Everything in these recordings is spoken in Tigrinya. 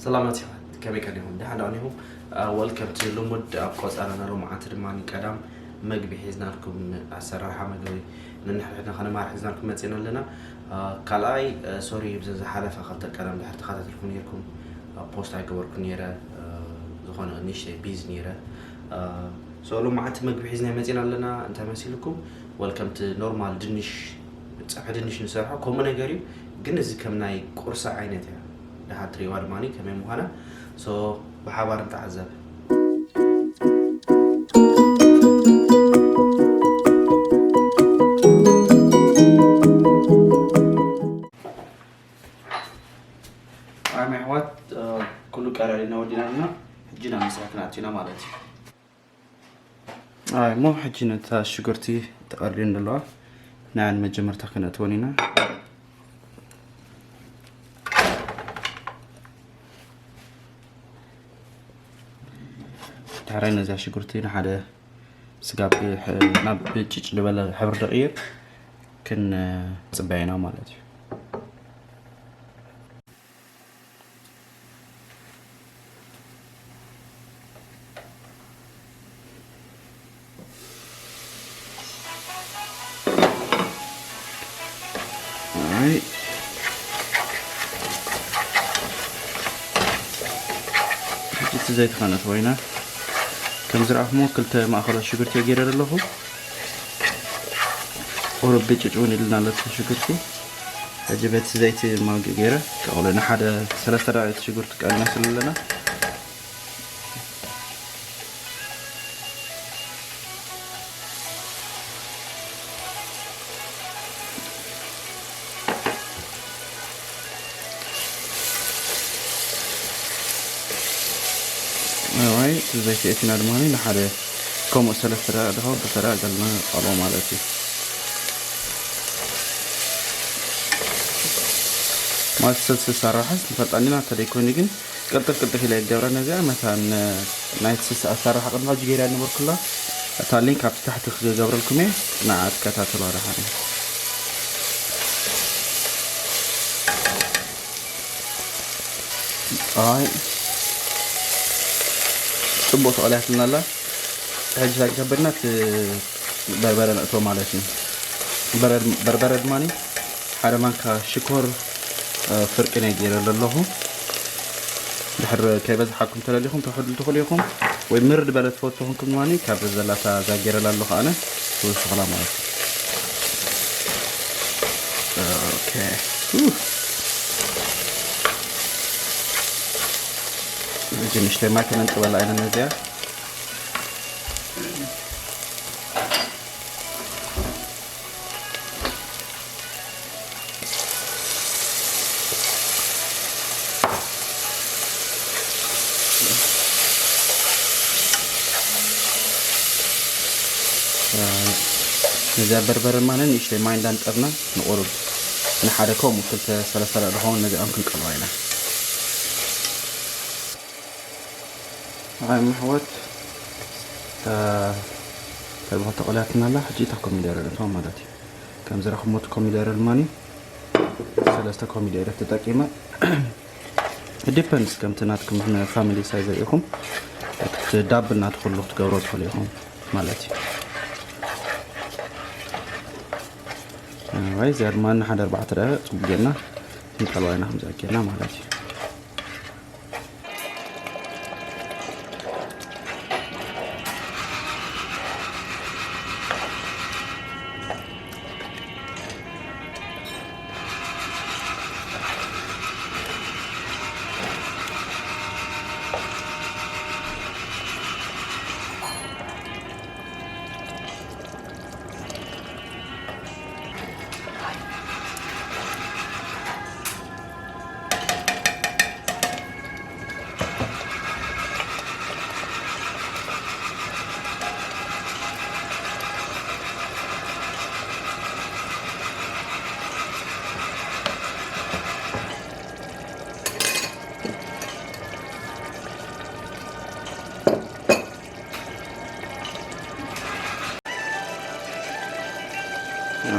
ሰላማት ይኹን፣ ከመይ ቀኒኹም? ደሓን ዶ ቀኒኹም? አ፣ ወልከም እቲ ልሙድ ኣብ ቆጻራና ሎማዓንቲ ድማ ቀዳም መግቢ ሒዝናልኩም፣ ኣሰራርሓ መግቢ ነንሕድሕድና ከነማር ሒዝናልኩም መጺና ኣለና። አ፣ ካልኣይ፣ አ፣ ሶሪ ብዘ ዝሓለፈ ክልተ ቀዳም ድሕር ተኸታተልኩም ነይርኩም፣ አ፣ ፖስት ኣይገበርኩ ነይረ፣ አ፣ ዝኾነ ንእሽተይ ቢዚ ነይረ። አ፣ ሶ ሎማዓንቲ መግቢ ሒዝና መጺና ኣለና። እንታይ መሲልኩም? ወልከም እቲ ኖርማል ድንሽ፣ ጸብሒ ድንሽ ንሰርሖ ከምኡ ነገር እዩ፣ ግን እዚ ከም ናይ ቁርሲ ዓይነት እያ። ደሓር ትሪእዋ ድማ ከመይ ምዃና። ሶ ብሓባር ንተዓዘብ። ኣይ ኣሕዋት፣ እ፣ ኩሉ ቀራሪና ወዲና ኣለና። ሕጂ ናብ መስርሕ ክንኣቱ ኢና ማለት እዩ። ኣይ እሞ ሕጂ ነታ ሽጉርቲ ተቐርዲን ዘለዋ ንዓን መጀመርታ ክነእትወን ኢና። ዳሕራይ ነዛ ሽጉርቲ ንሓደ ስጋብ ሕ-፣ ናብ ብጭጭ ዝበለ ሕብሪ ደቕይር ክንጽበያ ኢና ማለት እዩ። ኣይ። ሕጂ እቲ ዘይተኸነት ወይና ከም ዝረኣኹሞ ክልተ ማእኸላት ሽጉርቲ ገይረ ኣለኹ። ቁሩብ ብጭጭ እውን ኢልና ኣሎ እቲ ሽጉርቲ። ሕጂ በቲ ዘይቲ ማንቂ ገይረ ከቕሎ ንሓደ ሰለስተ ደቂቕ ሽጉርቲ ቀንና ስለ ኣለና። እዋይ፣ እቲ ዘይቲ እቲና ድማ ንሓደ ከምኡ ሰለስተ ደቂቕ ድኻ ክልተ ደቂቕ ገልና ቃልዎ ማለት እዩ። ማለት ስልሲ ሰራሕስ ንፈልጣ እንዲና፣ እንተደይኮይኑ ግን ቅልጥፍ ቅልጥፍ ኢለ ይገብራ ነዚኣ። መታን ናይቲ ስልሲ ኣሰራርሓ ቅድሚ ሕጂ ገይራ ነበርኩላ። እታ ሊንክ ኣብቲ ታሕቲ ክገብረልኩም እየ፣ ንዓ ትከታተሉ ደሓን። ኣይ፣ ጽቡቕ ተቐልያትና ኣላ። ሕጂ እንታይ ክንገብር ኢና? እቲ በርበረ ነእትዎ ማለት እዩ። በረ-፣ በርበረ ድማ ሓደ ማንካ ሽኮር፣ እ፣ ፍርቂ ናይ ገይረ ኣለኹ። ድሕር ከይበዝሓኩም ተደሊኹም ተሕድሉ ትኽእሉ ኢኹም። ወይ ምርድ በለ ትፈትሑ ኮንኩም ድማ ካብ ዘላታ እዛ ገይረላ ኣለኹ ኣነ ትውስኹላ ማለት እዩ። ኦኬ። ኡፍ። ሕጂ ንእሽተይ ማይ ከነንጥበላ ኢና ነዚኣ። ነዚኣ በርበረ ማነ ንእሽተይ ማይ እንዳንጠብና ንቑሩብ ንሓደ ከምኡ ክልተ ሰለስተ ደቂቕ ዝኸውን ነዚኣም ክንቀልዋ ኢና። ኣይ ኣሕዋት፣ እ፣ ተልባ ተቐልያትና ኣላ። ሕጂ እታ ኮሚደረ ነእትዋ ማለት እዩ። ከም ዝረኽብሞ እቲ ኮሚደረ ድማ ሰለስተ ኮሚደረ ተጠቂመ። ዲፐንድስ ከምቲ ናትኩም ፋሚሊ ሳይዝ ርኢኹም እቲ ዳብል ናትኩሉ ክትገብሮ ትኽእሉ ኢኹም ማለት እዩ። ኣይ፣ እዚኣ ድማ ንሓደ ኣርባዕተ ደቂቕ ጽቡቕ ጌርና ክንቀልዋ ኢና፣ ከምዚኣ ጌርና ማለት እዩ።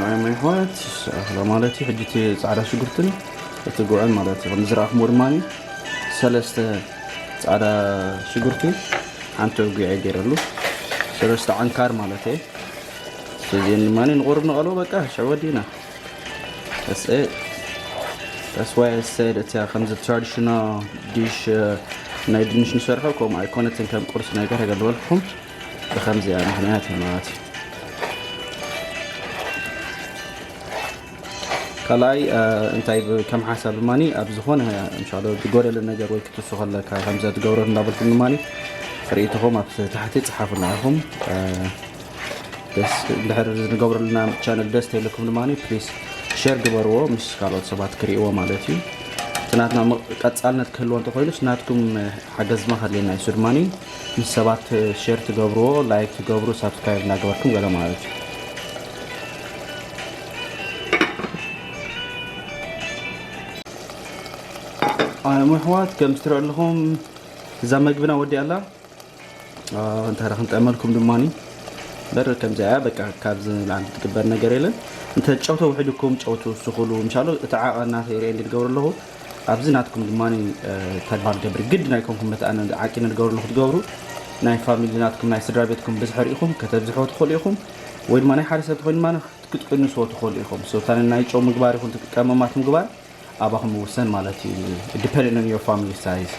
ኣይ፣ ኣሕዋት፣ ኣኽላ ማለት እዩ። ሕጂ እቲ ጻዕዳ ሽጉርትን እቲ ጉዕን ማለት እዩ። ከም ዝረኣኹምዎ ድማ ሰለስተ ፃዕዳ ሽጉርቲ፣ ሓንቲ ጒዕ ገይረሉ፣ ሰለስተ ዓንካር ማለት እየ። እዚአን ድማ ንቑርብ ንቐሎ፣ በቃ ሽዑ ወዲና። That's it. That's why I said እቲያ ከምዚ traditional dish፣ uh፣ ናይ ድንሽ ንሰርሖ ከምኡ ኣይኮነትን፣ ከም ቁርሲ ነገር ገለበልኩም ብከምዚኣ ምክንያት እዩ ማለት እዩ። ካልኣይ፣ uh፣ እንታይ ብ-፣ ከም ሓሳብ ድማ ኣብ ዝኾነ እንሻሎ ዝጎደለ ነገር ወይ ክትሱ ከለካ ከምዚ ትገብሮ እንዳበልኩም ድማ ርእይቶኹም ኣብ ታሕቲ ጽሓፉና ኢኹም። Uh፣ ደስ እንድሕር ንገብረልና ቻነል ደስ ተይለኩም ድማ ፕሊስ ሼር ግበርዎ፣ ምስ ካልኦት ሰባት ክርእይዎ ማለት እዩ። እቲ ናትና ም-፣ ቀጻልነት ክህልዎ እንተኮይኑስ ናትኩም ሓገዝ ድማ ከድልየና እዩ። እሱ ድማ ምስ ሰባት ሼር ትገብርዎ፣ ላይክ ትገብሩ፣ ሳብስክራይብ እናገበርኩም ገለ ማለት እዩ። ኣሞ ኣሕዋት፣ ከም ትሪኡ ኣለኹም እዛ መግብና ወዲኣ ኣላ። አ፣ እንታይ ደኣ ክንጠመልኩም ድማኒ በር ከምዚኣ እያ። በቃ ካብዚ ንላዕሊ ትግበር ነገር የለን። እንተ ጨው ተውሕድኩም ጨው ትውስኹሉ፣ ምሻሎ እቲ ዓቐ እናተ ይርኤ እንዲ ትገብሩ ኣለኹ። ኣብዚ ናትኩም ድማኒ፣ እ፣ ተግባር ገብር ግድ ናይ ኮንኩም በቲ ኣነ ዓቂነ ትገብሩ ኣለኹ ትገብሩ። ናይ ፋሚሊ ናትኩም ናይ ስድራ ቤትኩም ብዝሒ ርኢኹም ከተብዝሕዎ ትኽእሉ ኢኹም። ወይ ድማ ናይ ሓደ ሰብ ተኾይኑ ድማ ክትቅንስዎ ትኽእሉ ኢኹም። So፣ እታ ናይ ጨው ምግባር ይኹን እቲ ቀመማት ምግባር ኣባኹም ይውሰን ማለት እዩ። Depending on your family size።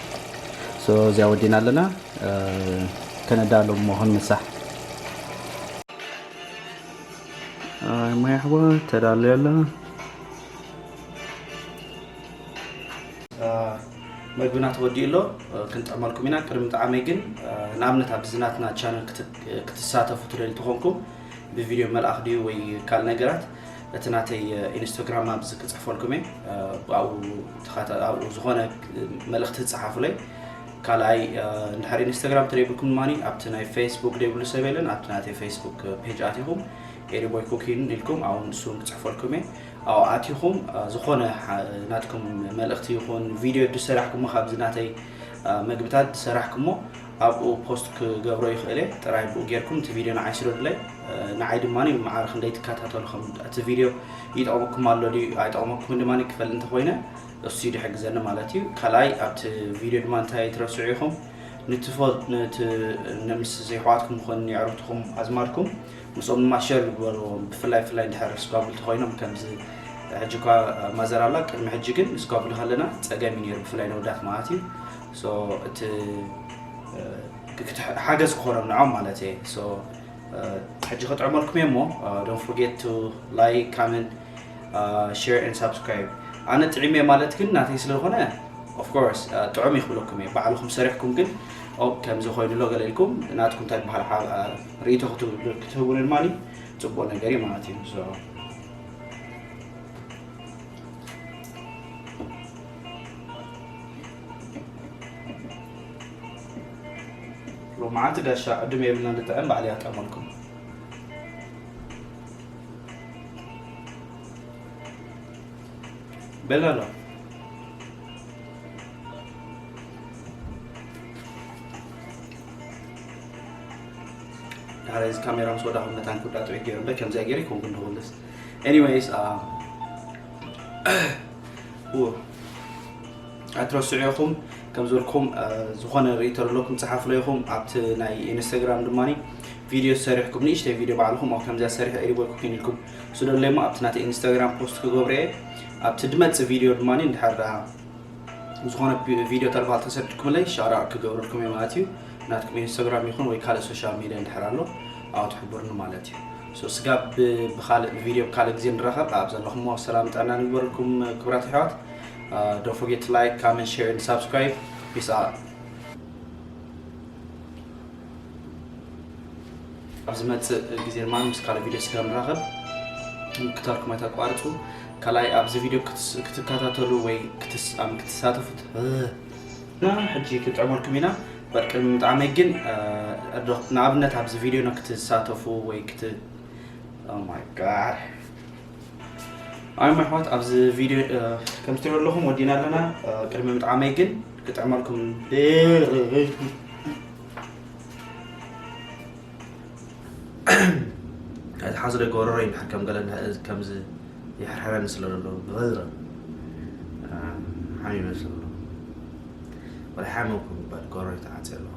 So፣ እዚኣ ወዲና ኣለና። እ፣ ከነዳሎ እሞ ክንምሳሕ። ኣይ፣ ማይ ኣሕዋ ተዳልዮ ኣላ። እ፣ መግብና ተወዲኡ ኣሎ። እ፣ ክንጥዕመልኩም ኢና። ቅድሚ ምጥዓመይ ግን፣ እ፣ ንኣብነት ኣብዚ ናትና ቻነል ክት-፣ ክትሳተፉ ትደልዩ ተኾንኩም፣ ብቪድዮ መልኣኽ ድዩ ወይ ካልእ ነገራት፣ እቲ ናተይ፣ እ፣ ኢንስታግራም ኣብዚ ክጽሕፈልኩም እየ። እ፣ ኣብኡ ተኻታ-፣ ኣብኡ ዝኾነ መልእኽቲ ትጽሓፉለይ። ካልኣይ፣ እ፣ እንድሕር ኢንስታግራም ተደይብልኩም ድማኒ ኣብቲ ናይ ፌስቡክ ደይብሉ ሰብ የለን። ኣብቲ ናተይ ፌስቡክ ፔጅ ኣቲኹም ኤሪ ቦይ ኩኪን ኢልኩም ኣብኡ ንሱ ክጽሕፈልኩም እየ። ኣብኡ ኣቲኹም፣ እ፣ ዝኾነ ሓ-፣ ናትኩም መልእኽቲ ይኹን ቪድዮ ዝሰራሕኩሞ ካብዚ ናተይ፣ እ፣ መግብታት ዝሰራሕኩሞ ኣብኡ ፖስት ክገብሮ ይኽእል እየ። ጥራይ ብኡ ጌርኩም እቲ ቪድዮ ንዓይ ስደዱለይ። እ፣ ንዓይ ድማ ማዕረ ክንደይ ትከታተሉ ከም እቲ ቪድዮ ይጠቕመኩም ኣሎ ድዩ ኣይጠቕመኩምን ድማ ክፈልጥ እንተኾይነ እሱ እዩ ዝሕግዘኒ ማለት እዩ። ካልኣይ ኣብቲ ቪድዮ ድማ እንታይ ትረስዑ ኢኹም፣ ንትፈ-፣ ንት-፣ ንምስ ዘይሕዋትኩም ይኹን የዕሩኽትኹም ኣዝማድኩም ምስኦም ድማ ሸር ግበርዎም። ብፍላይ ብፍላይ እንድሕር ስኳብል ተኾይኖም ከምዚ ሕጂ እኳ ማዘር ኣላ፣ ቅድሚ ሕጂ ግን ስኳብል ከለና ጸገም እዩ ነይሩ፣ ብፍላይ ነወዳት ማለት እዩ። So፣ እቲ፣ እ፣ ክት-፣ ሓገዝ ክኾኖም ንዖም ማለት እየ። So፣ እ፣ ሕጂ ክጥዕመልኩም እየ እሞ፣ እ፣ don't forget to like፣ comment፣ እ፣ share and subscribe። ኣነ ጥዒመ ማለት ግን ናተይ ስለዝኾነ፣ of course፣ እ፣ ጥዑም እዩ ክብለኩም እየ። ባዕልኹም ሰሪሕኩም ግን፣ ኦ፣ ከምዚ ኮይኑ ኣሎ ገለ ኢልኩም ናትኩም እንታይ ዝበሃል ሓ-፣ እ፣ ርእይቶ ክትብሉ፣ ክትህቡኒ ድማ ጽቡቕ ነገር እዩ ማለት እዩ። So፣ ሎማዓንቲ ጋሻ ዕድመ የብልና ንጥዕም ባዕሊ ያጠመልኩም። በላሎ። ዳሕራይ እዚ ካሜራ ምስ ወዳኹ መታን ክውዳእ ጥዑይ ገይሩ እምበር ከምዚኣ ገይረ ይኮንኩ እንደኹልስ። Anyways፣ አ፣ ኡ፣ ኣይትረስዑ ኢኹም። ከም ዝበልኩም፣ አ፣ ዝኾነ ርእይቶ ዘለኩም ጸሓፉለይ ኢኹም። ኣብቲ ናይ ኢንስታግራም ድማኒ ቪድዮ ሰሪሕኩም፣ ንእሽተይ ቪድዮ ባዕልኹም፣ ኦ፣ ከምዚኣ ሰሪሐ ኤዲት ኩኪን ኢልኩም ስደዱለይ እሞ ኣብቲ ናተይ ኢንስታግራም ፖስት ክገብሮ እየ። ኣብቲ ድመጽእ ቪድዮ ድማኒ እንድሕር ደኣ ዝኾነ ቪ-፣ ቪድዮ ተርባል ተሰድኩምለይ ሻራ ክገብረልኩም እየ ማለት እዩ። ናትኩም ኢንስታግራም ይኹን ወይ ካልእ ሶሻል ሚድያ እንድሕር ኣሎ ኣብኡ ትሕብርኒ ማለት እዩ። So፣ ስጋብ ብ-፣ ብኻልእ ቪድዮ ብካልእ ግዜ ንራኸብ። ኣብ ዘለኹሞ ሰላም ጥዕና ንግበረልኩም ክቡራት ኣሕዋት። Uh, don't forget to like, comment, share, and subscribe. Peace out. ኣብ ዝመጽእ ግዜ ድማ ምስ ካልእ ቪድዮ ስጋብ ንራኸብ። ምክታርኩም ኣይተቋርጹ። ካልኣይ ኣብዚ ቪድዮ ክትስ-፣ ክትከታተሉ ወይ ክትስ-፣ ኣም-፣ ክትሳተፉ ት-፣ እና ሕጂ ክጥዕመልኩም ኢና። በር ቅድሚ ምጥዓመይ ግን፣ እ፣ ዶ-፣ ንኣብነት ኣብዚ ቪድዮ ና ክትሳተፉ ወይ ክት-፣ oh my God። ኣይ፣ ኣሕዋት፣ ኣብዚ ቪድዮ፣ እ፣ ከም ትሪእዎ ኣለኹም ወዲና ኣለና። እ፣ ቅድሚ ምጥዓመይ ግን ክጥዕመልኩም ኣይትሓዙ ደቂ ወረሮ ይድሓር ከም ገለ እንዳ-፣ ከምዚ ይሕርሕረኒ ስለ ዘሎ ብቐዝረ፣ እ፣ ሓሚመ ስለ ዘሎ። ወላ ሓመምኩም ይባል ጎረይ ተዓፅየ ኣለኹ።